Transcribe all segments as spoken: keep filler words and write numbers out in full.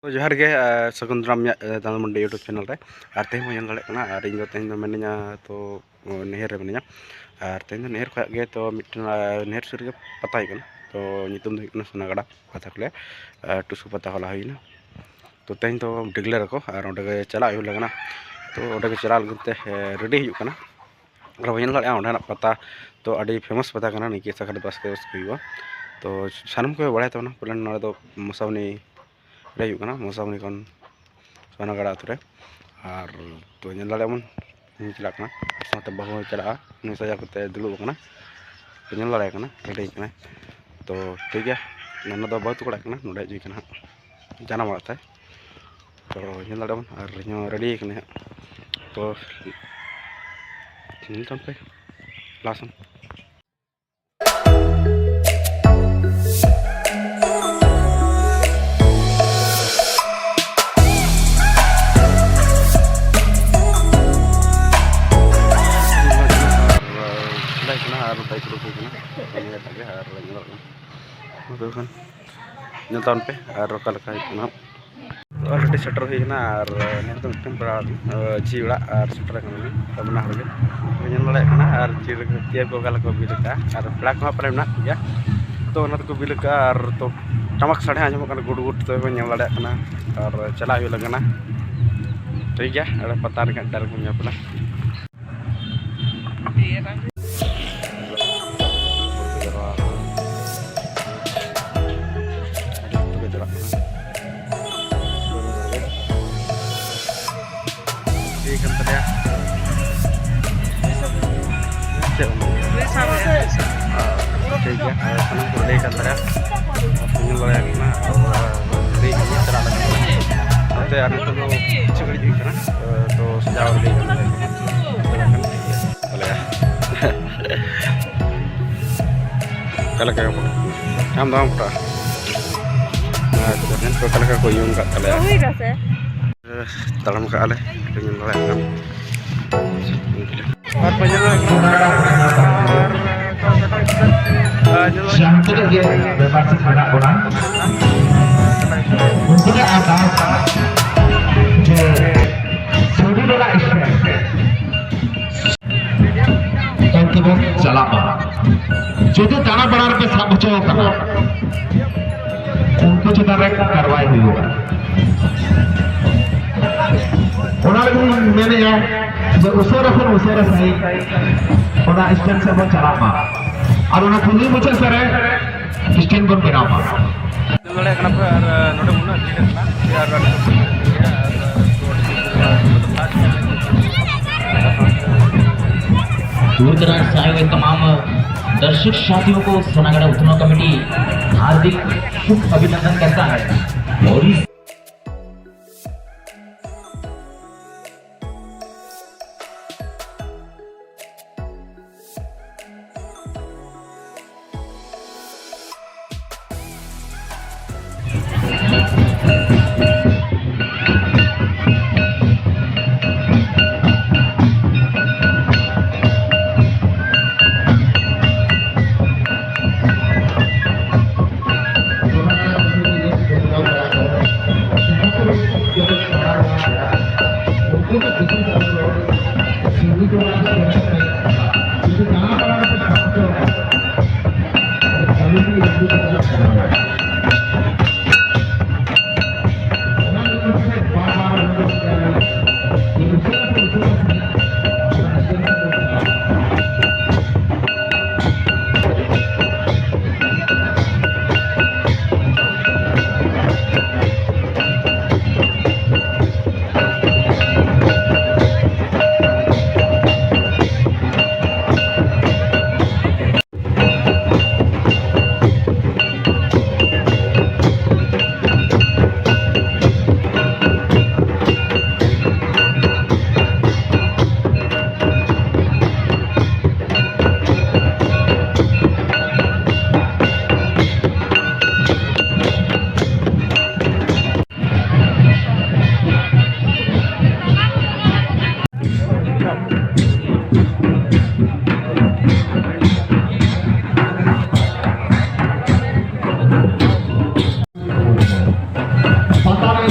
ᱛᱚ ᱡᱚᱦᱟᱨ ᱜᱮ, ᱟᱨ ᱥᱟᱹᱜᱩᱱ ᱫᱟᱨᱟᱢ ᱤᱧᱟᱹᱜ, ᱮ, ᱫᱟᱱᱫᱟ ᱢᱟᱱᱰᱤ YouTube ᱪᱮᱱᱮᱞ ᱨᱮ᱾ ᱟᱨ ᱛᱮᱦᱮᱧ ᱵᱚᱱ ᱧᱮᱞ ᱫᱟᱲᱮᱭᱟᱜ ᱠᱟᱱᱟ, ᱟᱨ ᱤᱧ ᱫᱚ ᱛᱮᱦᱮᱧ ᱫᱚ ᱢᱤᱱᱟᱹᱧᱟ ᱛᱚ, ᱚ, ᱱᱟᱹᱭᱦᱟᱹᱨ ᱨᱮ ᱢᱤᱱᱟᱹᱧᱟ᱾ ᱟᱨ ᱛᱮᱦᱮᱧ ᱫᱚ ᱱᱟᱹᱭᱦᱟᱹᱨ ᱠᱷᱚᱱᱟᱜ ᱜᱮ ᱛᱚ ᱢᱤᱫᱴᱮᱱ, ᱟ, ᱱᱟᱹᱭᱦᱟᱹᱨ ᱥᱩᱨ ᱨᱮᱜᱮ ᱯᱟᱛᱟ ᱦᱩᱭᱩᱜ ᱠᱟᱱᱟ᱾ ᱛᱚ ᱧᱩᱛᱩᱢ ᱫᱚ ᱦᱩᱭᱩᱜ ᱠᱟᱱᱟ ᱥᱚᱱᱟᱜᱟᱲᱟ ᱯᱟᱛᱟ ᱠᱚ ᱞᱟᱹᱭᱟ᱾ ᱟᱨ ᱴᱩᱥᱩ ᱯᱟᱛᱟ ᱦᱚᱞᱟ ᱦᱩᱭᱱᱟ᱾ ᱛᱚ ᱛᱮᱦᱮᱧ ᱫᱚ declare ᱟᱠᱚ ᱟᱨ ᱚᱸᱰᱮ ᱜᱮ ᱪᱟᱞᱟᱜ ᱦᱩᱭᱩᱜ ᱞᱟᱹᱜᱤᱫ ᱠᱟᱱᱟ᱾ ᱛᱚ ᱚᱸᱰᱮ ᱜᱮ ᱪᱟᱞᱟᱜ ᱞᱟᱹᱜᱤᱫ ᱛᱮ, ᱮ, ready ᱦᱩᱭᱩᱜ ᱠᱟᱱᱟ᱾ ᱟᱨ ᱵᱚᱱ ᱧᱮᱞ ᱫᱟᱲᱮᱭᱟᱜᱼᱟ ᱚᱸᱰᱮᱱᱟᱜ ᱯᱟᱛᱟ ᱛᱚ ᱟᱹᱰᱤ famous ᱯᱟᱛᱟ ᱠᱟᱱᱟ, ᱱᱤᱝᱠᱟᱹ ᱥᱟᱠᱨᱟᱛ ᱵᱟᱥᱠᱮ ᱵᱟᱥᱠᱮ ᱦᱩᱭᱩᱜᱼᱟ᱾ ᱛᱚ ᱥᱟᱱᱟᱢ ᱠᱚᱜᱮ ᱵᱟᱲᱟᱭ ᱛᱟᱵᱚᱱᱟ ᱯᱟᱞᱮᱱ ᱱᱚᱰᱮ ᱫᱚ ᱢᱚᱥᱟᱵᱚᱱᱤ ᱨᱮ ᱦᱩᱭᱩᱜ ᱠᱟᱱᱟ, ᱢᱚᱥᱟᱵᱚᱱᱤ ᱠᱷᱚᱱ ᱥᱚᱱᱟᱜᱟᱲᱟ ᱟᱹᱛᱩ ᱨᱮ᱾ ᱟᱨ ᱛᱚ ᱧᱮᱞ ᱫᱟᱲᱮᱭᱟᱜ ᱵᱚᱱ, ᱤᱧ ᱪᱟᱞᱟᱜ ᱠᱟᱱᱟ, ᱥᱟᱶᱛᱮ ᱵᱟᱹᱦᱩ ᱦᱚᱸᱭ ᱪᱟᱞᱟᱜᱼᱟ, ᱩᱱᱤ ᱥᱟᱡᱟᱣ ᱠᱟᱛᱮ ᱫᱩᱲᱩᱵ ᱟᱠᱟᱱᱟ᱾ ᱛᱚ ᱧᱮᱞ ᱫᱟᱲᱮᱭᱟᱜ ᱠᱟᱱᱟ, ready ᱠᱟᱱᱟᱭ᱾ ᱛᱚ ᱴᱷᱤᱠ ᱜᱮᱭᱟ, ᱱᱚᱰᱮ ᱫᱚ ᱵᱟᱹᱦᱩ ᱛᱟᱠᱚ ᱚᱲᱟᱜ ᱠᱟᱱᱟ, ᱱᱚᱰᱮ ᱦᱮᱡ ᱦᱩᱭ ᱠᱟᱱᱟ ᱦᱟᱸᱜ ᱡᱟᱱᱟᱢ ᱚᱲᱟᱜ ᱛᱟᱭ᱾ ᱛᱚ ᱧᱮᱞ ᱫᱟᱲᱮᱭᱟᱜ ᱵᱚᱱ, ᱟᱨ ᱤᱧ ᱦᱚᱸ ready ᱠᱟᱹᱱᱟᱹᱧ ᱦᱟᱸᱜ᱾ ᱛᱚ ᱧᱮᱞ ᱛᱟᱵᱚᱱ ᱯᱮ ᱞᱟᱦᱟ ᱥᱮᱱ᱾ ᱟᱨ ᱵᱟᱭᱤᱠ ᱩᱰᱩᱠ ᱦᱩᱭ ᱠᱟᱱᱟ, ᱱᱤᱭᱟᱹ ᱴᱟᱜ ᱜᱮ, ᱟᱨ ᱧᱮᱞᱚᱜ ᱠᱟᱱᱟ᱾ ᱢᱟ ᱛᱚᱵᱮ ᱠᱷᱟᱱ ᱧᱮᱞ ᱛᱟᱵᱚᱱ ᱯᱮ ᱟᱨ ᱚᱠᱟ ᱞᱮᱠᱟ ᱦᱩᱭᱩᱜ ᱠᱟᱱᱟ᱾ Already ᱥᱮᱴᱮᱨ ᱦᱩᱭ ᱠᱟᱱᱟ ᱟᱨ ᱱᱚᱰᱮ ᱫᱚ ᱢᱤᱫᱴᱮᱱ ᱯᱮᱲᱟ, ᱟᱸ, ᱡᱷᱤ ᱚᱲᱟᱜ ᱟᱨ ᱥᱮᱴᱮᱨ ᱟᱠᱟᱱᱟ ᱞᱤᱧ ᱟᱵᱚ ᱱᱟᱦᱟᱜ ᱨᱮᱜᱮ᱾ ᱧᱮᱞ ᱫᱟᱲᱮᱭᱟᱜ ᱠᱟᱱᱟ ᱟᱨ ᱪᱮᱫ ᱞᱮᱠᱟ ᱪᱮᱫ ᱠᱚ ᱚᱠᱟ ᱞᱮᱠᱟ ᱠᱚ ᱵᱤᱞ ᱟᱠᱟᱫᱼᱟ ᱟᱨ ᱯᱮᱲᱟ ᱠᱚᱦᱚᱸ ᱯᱟᱞᱮ ᱢᱮᱱᱟᱜ ᱠᱚᱜᱮᱭᱟ᱾ ᱛᱚ ᱚᱱᱟ ᱛᱮᱠᱚ ᱵᱤᱞ ᱟᱠᱟᱫᱼᱟ ᱟᱨ ᱛᱚ ᱴᱟᱢᱟᱠ ᱥᱟᱰᱮ ᱟᱸᱡᱚᱢᱚᱜ ᱠᱟᱱᱟ ᱜᱩᱰ ᱜᱩᱰ, ᱛᱚᱵᱮ ᱵᱚᱱ ᱧᱮᱞ ᱫᱟᱲᱮᱭᱟᱜ ᱠᱟᱱᱟ᱾ ᱟᱨ ᱪᱟᱞᱟᱜ ᱦᱩᱭᱩᱜ ᱞᱟᱹᱜᱤᱫ ᱠᱟᱱᱟ᱾ ᱴᱷᱤᱠ ᱜᱮᱭᱟ, ᱚᱸᱰᱮ ᱯᱟᱛᱟ ᱨᱮ ᱦᱟᱸᱜ direct ᱵᱚᱱ ᱧᱟᱯᱟᱢᱟ᱾ ᱴᱷᱤᱠ ᱠᱟᱱ ᱛᱟᱞᱮᱭᱟ᱾ ᱪᱮᱫ ᱮᱢ ᱞᱟᱹᱭᱟ? ᱴᱷᱤᱠ ᱜᱮᱭᱟ, ᱟᱨ ᱥᱟᱱᱟᱢ ᱠᱚ ready ᱠᱟᱱ ᱛᱟᱞᱮᱭᱟ᱾ ᱧᱮᱞ ᱵᱟᱲᱟᱭᱟ ᱠᱟᱱᱟ, ᱟᱨ ready ᱠᱟᱱᱟ, ᱪᱟᱞᱟᱜ ᱞᱟᱹᱜᱤᱫ᱾ ᱱᱚᱛᱮ ᱟᱨ ᱱᱤᱛᱚᱜ ᱫᱚ ᱠᱤᱪᱷᱩ ᱜᱷᱟᱹᱲᱤᱡ ᱦᱩᱭᱩᱜ ᱠᱟᱱᱟ, ᱛᱚ ᱥᱟᱡᱟᱣ ready ᱠᱟᱱᱟ᱾ ᱛᱟᱞᱮᱭᱟ᱾ ᱚᱠᱟ ᱞᱮᱠᱟ ᱜᱮ ᱯᱷᱳᱴᱳ? ᱟᱢ ᱫᱚ ᱵᱟᱢ ᱯᱷᱳᱴᱳᱜᱼᱟ? ᱟᱪᱪᱷᱟ, ᱧᱮᱞ ᱯᱮ ᱚᱠᱟ ᱞᱮᱠᱟ ᱠᱚ ᱤᱭᱟᱹ ᱟᱠᱟᱫ ᱛᱟᱞᱮᱭᱟ᱾ ᱦᱩᱭ ᱱᱟ ᱥᱮ? ᱛᱟᱲᱟᱢ ᱠᱟᱜᱼᱟ ᱞᱮ, ᱠᱟᱹᱴᱤᱡ ᱧᱮᱞ ᱵᱟᱲᱟᱭ ᱠᱟᱱᱟ᱾ ᱟᱨ ᱯᱮ ᱧᱮᱞ ᱫᱟᱲᱮᱭᱟᱜ ᱠᱟᱱᱟ᱾ ᱟᱨ ᱧᱮᱞ ᱫᱟᱲᱮᱭᱟᱜ ᱡᱟᱦᱟᱸ ᱛᱤᱱᱟᱹᱜ ᱜᱮ ᱵᱮᱯᱟᱨ ᱥᱮᱫ ᱢᱮᱱᱟᱜ ᱵᱚᱱᱟ, ᱩᱱᱠᱩ ᱜᱮ ᱟᱵᱚ ᱡᱮ ᱥᱩᱫᱷᱤ ᱨᱮᱱᱟᱜ ᱥᱴᱮᱱᱰ ᱚᱱᱛᱮ ᱵᱚᱱ ᱪᱟᱞᱟᱜ ᱢᱟ᱾ ᱡᱩᱫᱤ ᱫᱟᱬᱟ ᱵᱟᱲᱟ ᱨᱮᱯᱮ ᱥᱟᱵ ᱦᱚᱪᱚ ᱟᱠᱟᱱᱟ, ᱩᱱᱠᱩ ᱪᱮᱛᱟᱱ ᱨᱮ ᱠᱟᱨᱣᱟᱭ ᱦᱩᱭᱩᱜᱼᱟ᱾ ᱚᱱᱟ ᱞᱟᱹᱜᱤᱫ ᱤᱧ ᱢᱮᱱᱮᱫᱼᱟ ᱡᱮ ᱩᱥᱟᱹᱨᱟ ᱠᱷᱚᱱ ᱩᱥᱟᱹᱨᱟ ᱥᱟᱺᱦᱤᱡ ᱚᱱᱟ ᱥᱴᱮᱱᱰ ᱥᱮᱫ ᱵᱚᱱ ᱪᱟᱞᱟᱜ ᱢᱟ ᱟᱨ ᱚᱱᱟ ᱠᱩᱞᱦᱤ ᱢᱩᱪᱟᱹᱫ ᱥᱮᱫ ᱨᱮ ᱥᱴᱮᱱᱰ ᱵᱚᱱ ᱵᱮᱱᱟᱣ ᱢᱟ᱾ ᱧᱮᱞ ᱫᱟᱲᱮᱭᱟᱜ ᱠᱟᱱᱟ ᱯᱮ, ᱟᱨ ᱱᱚᱰᱮ ᱩᱱᱟᱹᱜ ᱵᱷᱤᱲ ᱟᱠᱟᱱᱟ, ᱟᱨ ᱱᱤᱛᱚᱜ ᱫᱚ ᱯᱷᱟᱥᱴ ᱧᱮᱞ ᱞᱟᱹᱜᱤᱫ दूर दराज से आए हुए तमाम दर्शक साथियों को सोनागढ़ उत्सव कमेटी हार्दिक शुभ अभिनंदन करता है। और इस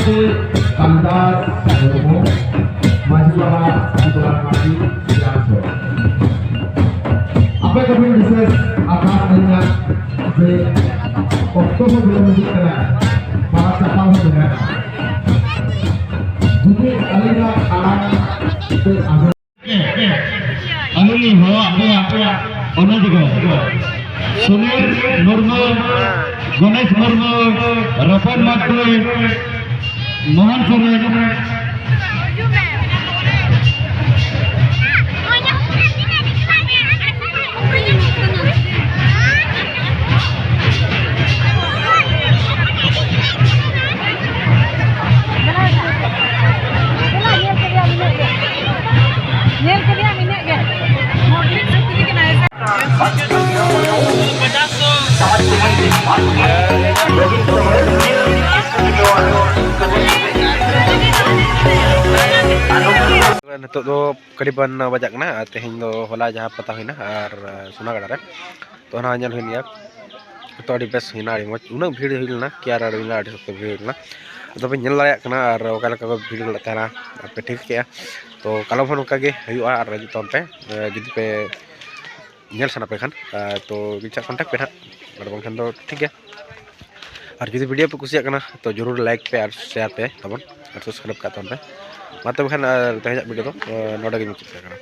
ᱠᱟᱞᱤᱫᱟᱥ ᱢᱩᱨᱢᱩ, ᱢᱟᱹᱡᱷᱤ ᱵᱟᱵᱟ ᱥᱤᱵᱨᱟᱢ ᱢᱟᱹᱡᱷᱤ, ᱡᱟᱦᱟᱸ ᱥᱚᱲᱚᱠ᱾ ᱟᱯᱮ ᱠᱚᱴᱷᱮᱱ ᱵᱤᱥᱮᱥ ᱟᱨᱫᱟᱥ ᱢᱮᱱᱟᱜᱼᱟ ᱡᱮ ᱚᱠᱛᱚ ᱦᱚᱸ ᱵᱤᱞᱚᱢ ᱤᱫᱤᱜ ᱠᱟᱱᱟ, ᱯᱟᱨᱟ ᱪᱟᱯᱟᱞ ᱦᱚᱸ ᱢᱮᱱᱟᱜᱼᱟ᱾ ᱡᱩᱫᱤ ᱟᱹᱞᱤᱧᱟᱜ ᱟᱲᱟᱝ ᱯᱮ ᱟᱸᱡᱚᱢ ᱟᱹᱞᱤᱧ ᱞᱤᱧ ᱦᱚᱦᱚᱣᱟᱫ ᱯᱮᱭᱟ, ᱚᱱᱟ ᱡᱩᱜᱟᱹ ᱥᱩᱱᱤᱞ ᱢᱩᱨᱢᱩ, ᱜᱚᱱᱮᱥ ᱢᱩᱨᱢᱩ, ᱨᱚᱛᱚᱱ ᱢᱟᱨᱰᱤ, ᱢᱳᱦᱚᱱ ᱥᱚᱨᱮᱱ᱾ ᱧᱮᱞ ᱠᱮᱫᱮᱭᱟᱢ ᱤᱱᱟᱹᱜ ᱜᱮ᱾ ᱢᱚᱰᱨᱤᱡ ᱥᱮ ᱪᱤᱞᱤ ᱠᱟᱱᱟᱭ? ᱱᱤᱛᱚᱜ ᱫᱚ ᱠᱟᱹᱨᱤᱵᱟᱱ ᱱᱚ ᱵᱟᱡᱟᱜ ᱠᱟᱱᱟ ᱟᱨ ᱛᱮᱦᱮᱧ ᱫᱚ ᱦᱚᱞᱟ ᱡᱟᱦᱟᱸ ᱯᱟᱛᱟ ᱦᱩᱭᱱᱟ ᱟᱨ ᱥᱳᱱᱟᱜᱟᱲᱟ ᱨᱮ, ᱛᱚ ᱚᱱᱟ ᱧᱮᱞ ᱦᱩᱭᱮᱱ ᱜᱮᱭᱟ᱾ ᱛᱚ ᱟᱹᱰᱤ ᱵᱮᱥ ᱦᱩᱭᱱᱟ, ᱟᱹᱰᱤ ᱢᱚᱡᱽ, ᱩᱱᱟᱹᱜ ᱵᱷᱤᱲ ᱦᱩᱭ ᱞᱮᱱᱟ ᱠᱤ ᱟᱨ ᱟᱹᱰᱤ ᱞᱮᱱᱟ, ᱟᱹᱰᱤ ᱥᱚᱠᱛᱚ ᱵᱷᱤᱲ ᱦᱩᱭ ᱞᱮᱱᱟ᱾ ᱟᱫᱚ ᱯᱮ ᱧᱮᱞ ᱫᱟᱲᱮᱭᱟᱜ ᱠᱟᱱᱟ ᱟᱨ ᱚᱠᱟ ᱞᱮᱠᱟ ᱠᱚ ᱵᱷᱤᱲ ᱞᱮᱫ ᱛᱟᱦᱮᱱᱟ, ᱟᱯᱮ ᱴᱷᱤᱠ ᱠᱮᱜᱼᱟ᱾ ᱛᱚ ᱠᱟᱞᱚᱢ ᱦᱚᱸ ᱱᱚᱝᱠᱟ ᱜᱮ ᱦᱩᱭᱩᱜᱼᱟ ᱟᱨ ᱦᱤᱡᱩᱜ ᱛᱟᱵᱚᱱ ᱯᱮ, ᱡᱩᱫᱤ ᱯᱮ ᱧᱮᱞ ᱥᱟᱱᱟ ᱯᱮ ᱠᱷᱟᱱ, ᱛᱚ ᱢᱤᱫ ᱥᱟᱶ ᱠᱚᱱᱴᱟᱠᱴ ᱯᱮ ᱱᱟᱦᱟᱜ, ᱟᱨ ᱵᱟᱝᱠᱷᱟᱱ ᱫᱚ ᱴᱷᱤᱠ ᱜᱮᱭᱟ᱾ ᱟᱨ ᱡᱩᱫᱤ ᱵᱷᱤᱰᱤᱭᱳ ᱯᱮ ᱠᱩᱥᱤᱭᱟᱜ ᱠᱟᱱᱟ ᱛᱚ ᱡᱚᱨᱩᱨ ᱞᱟᱭᱤᱠ ᱯᱮ ᱟᱨ ᱥᱮᱭᱟᱨ ᱯᱮ ᱛᱟᱵᱚᱱ ᱟᱨ ᱥᱟᱵᱥᱠᱨᱟᱭᱤᱵ ᱠᱟᱜ ᱛᱟᱵᱚᱱ ᱯᱮ᱾ ᱢᱟ ᱛᱚᱵᱮ ᱠᱷᱟᱱ ᱟᱨ ᱛᱮᱦᱮᱧᱟᱜ ᱵᱷᱤᱰᱤᱭᱳ ᱫᱚ ᱱᱚᱰᱮ ᱜᱮ ᱢᱩᱪᱟᱹᱫ ᱠᱟᱜ ᱠᱟᱱᱟ᱾